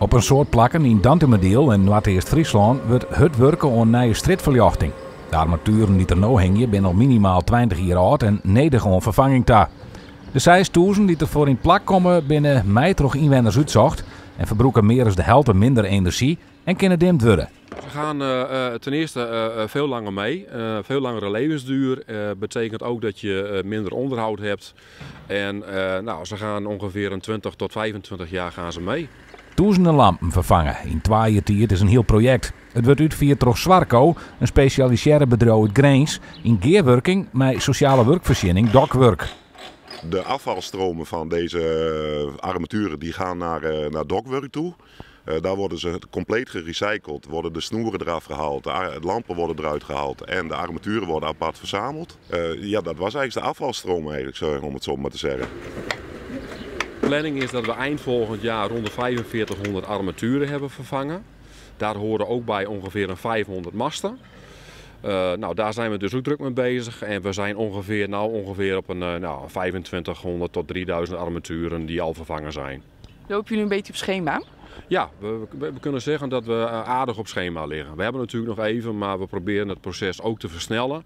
Op in soad plakken yn Dantumadiel en Noardeast-Fryslân wurdt hurd wurke oan nije strjitferljochting. De armatueren dy't der no hingje binne al minimaal 20 jier âld en nedich oan ferfanging ta. De 6000 dy't der foar yn plak komme binne mei troch ynwenners útsocht en ferbrûke mear as de helte minder enerzjy en kinne dimd wurde. Ze gaan ten eerste veel langer mee. Veel langere levensduur betekent ook dat je minder onderhoud hebt. En nou, ze gaan ongeveer een 20 tot 25 jaar gaan ze mee. Tûzenen lampen ferfange yn twa jier tiid is in hiel projekt. It wurdt útfierd troch Swarco, in spesjalisearre bedriuw út Grins, yn gearwurking mei sosjale wurkfoarsjenning Dokwurk. De afvalstromen van deze armaturen die gaan naar Dokwurk toe. Daar worden ze compleet gerecycled, worden de snoeren eraf gehaald, de lampen worden eruit gehaald en de armaturen worden apart verzameld. Ja, dat was eigenlijk de afvalstroom eigenlijk, om het zo maar te zeggen. De planning is dat we eind volgend jaar rond de 4500 armaturen hebben vervangen. Daar horen ook bij ongeveer een 500 masten. Nou, daar zijn we dus ook druk mee bezig. En we zijn ongeveer, nou, ongeveer op een nou, 2500 tot 3000 armaturen die al vervangen zijn. Lopen jullie een beetje op schema? Ja, we kunnen zeggen dat we aardig op schema liggen. We hebben natuurlijk nog even, maar we proberen het proces ook te versnellen.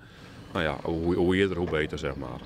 Nou ja, hoe eerder hoe beter, zeg maar.